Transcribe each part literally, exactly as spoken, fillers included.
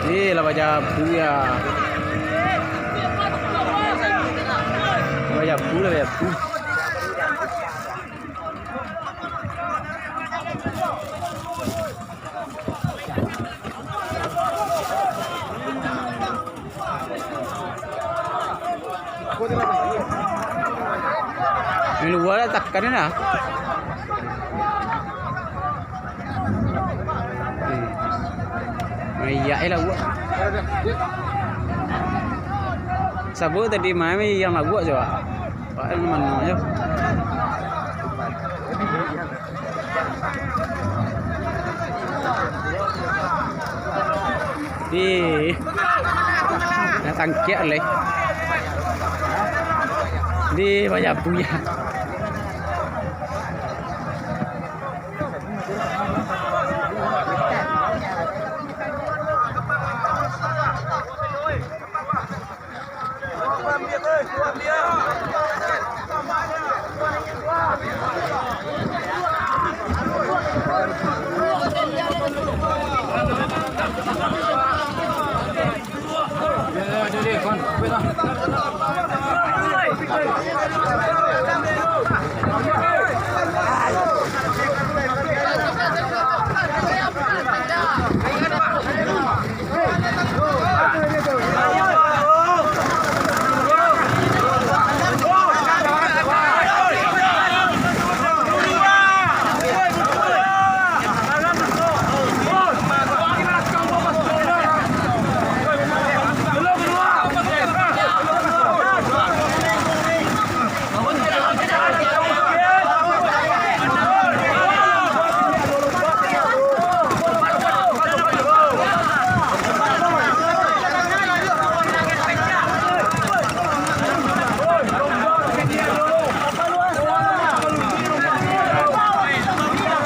Eh, lah bajabu ya. Bajabu lah, bajabu. Main luar lah, takan lah. Hmm. Maiyak lah buak. Sabo tadi main yang lah buak coba. Pak, mano jo? Ih. Nak tangkiak leh. Di banyak punya.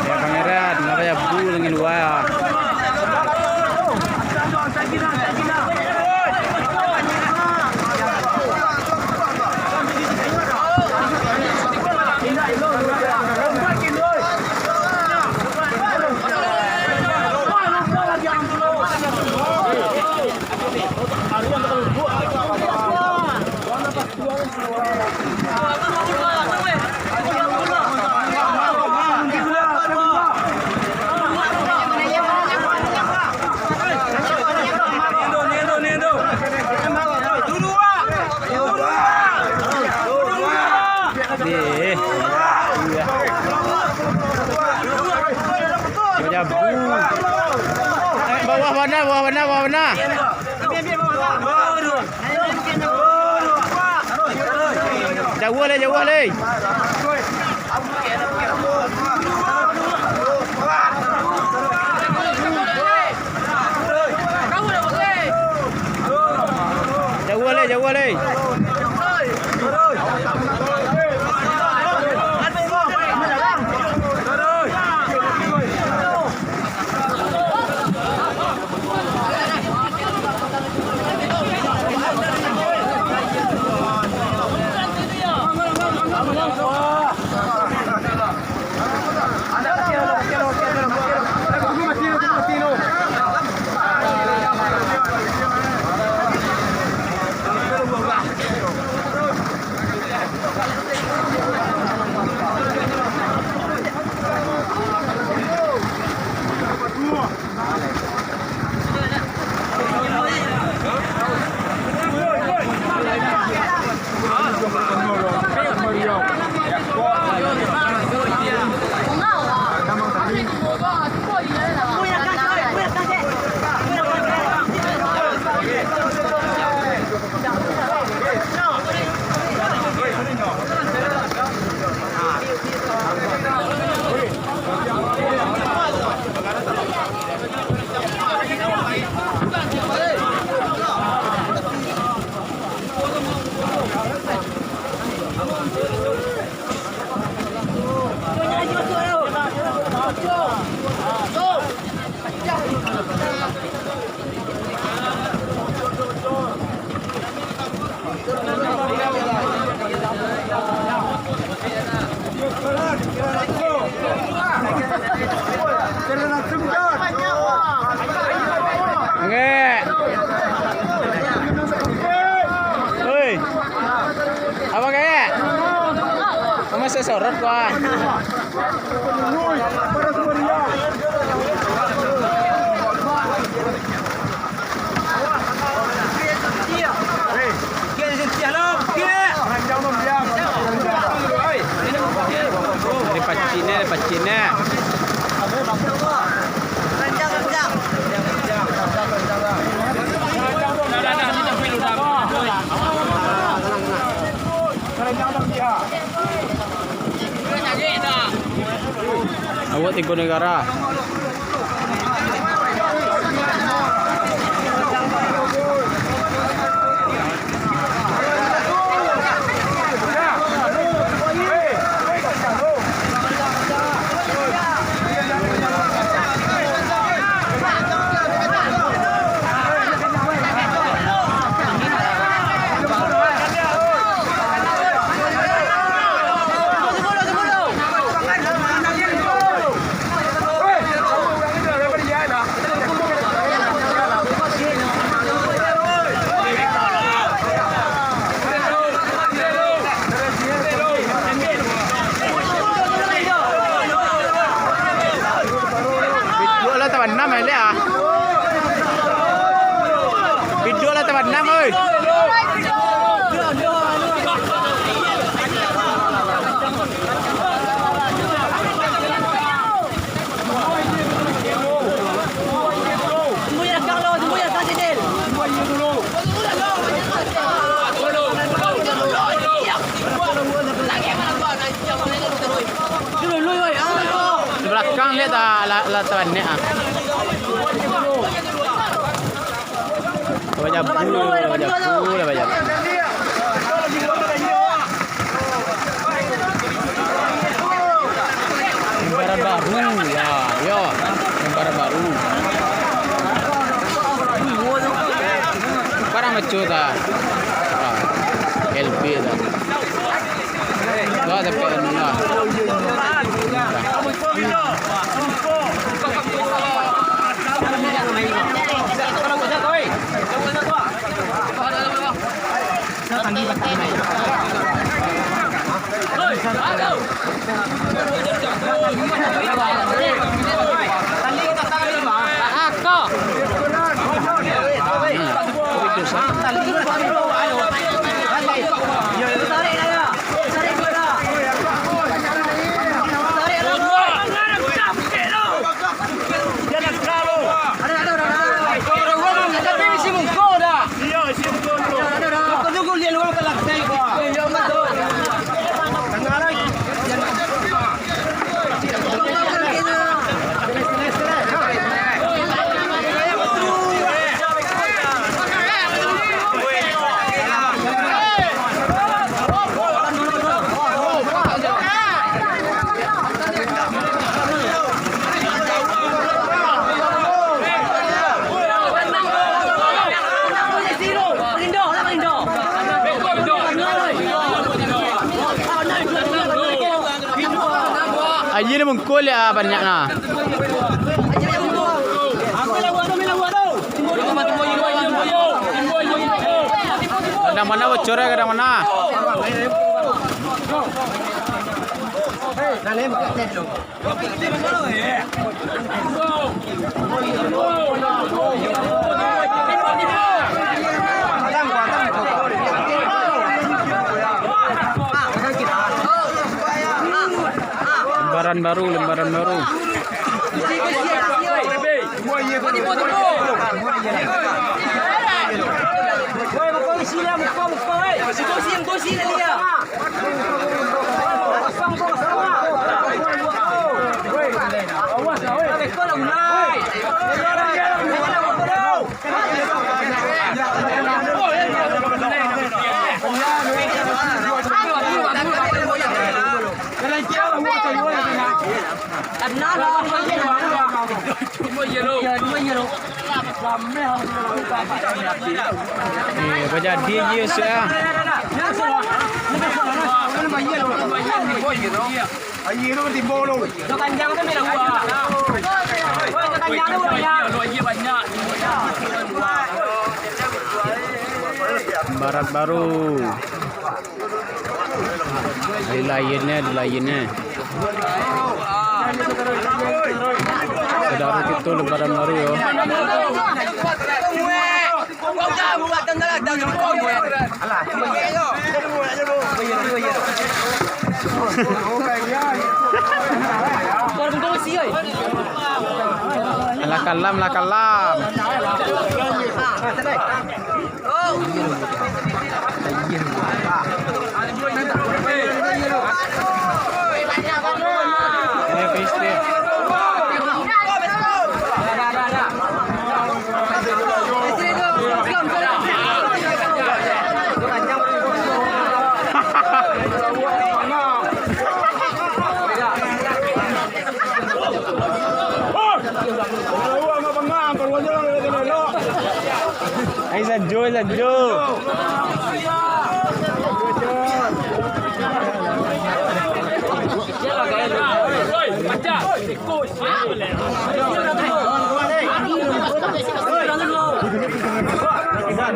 Ya, kamera, kenapa ya, bu, lagi luar? Bawah bana, bawah bana, bawah bana. Jauah lai, jauah lai. Jauah lai, jauah lai. Sorot ko ah. Dipacin e, dipacin e. Awak Tigo Negara. Biduak lah tabanam, elek ah. Biduak lah tabanam, oi. Di balakang liek ta, lah, lah tabanek ah. Lah bajabu, lah bajabu, lah bajabu. Lembaran baru, ya, ya. Lembaran baru. Barang maco ta. Ah, L P ta. Lah, tapi anu lah. Aia di mungkul ya banyak nah. Kadang mana bocor ya, kadang mana. Lembaran baru, lembaran baru. Eh, bajadi je, sia. Barat baru. Ado lain-lain, ado lain-lain. Saudara kito Lebaran Baru, yo. Lah kalam, lah kalam. Ai, sajo, sajo.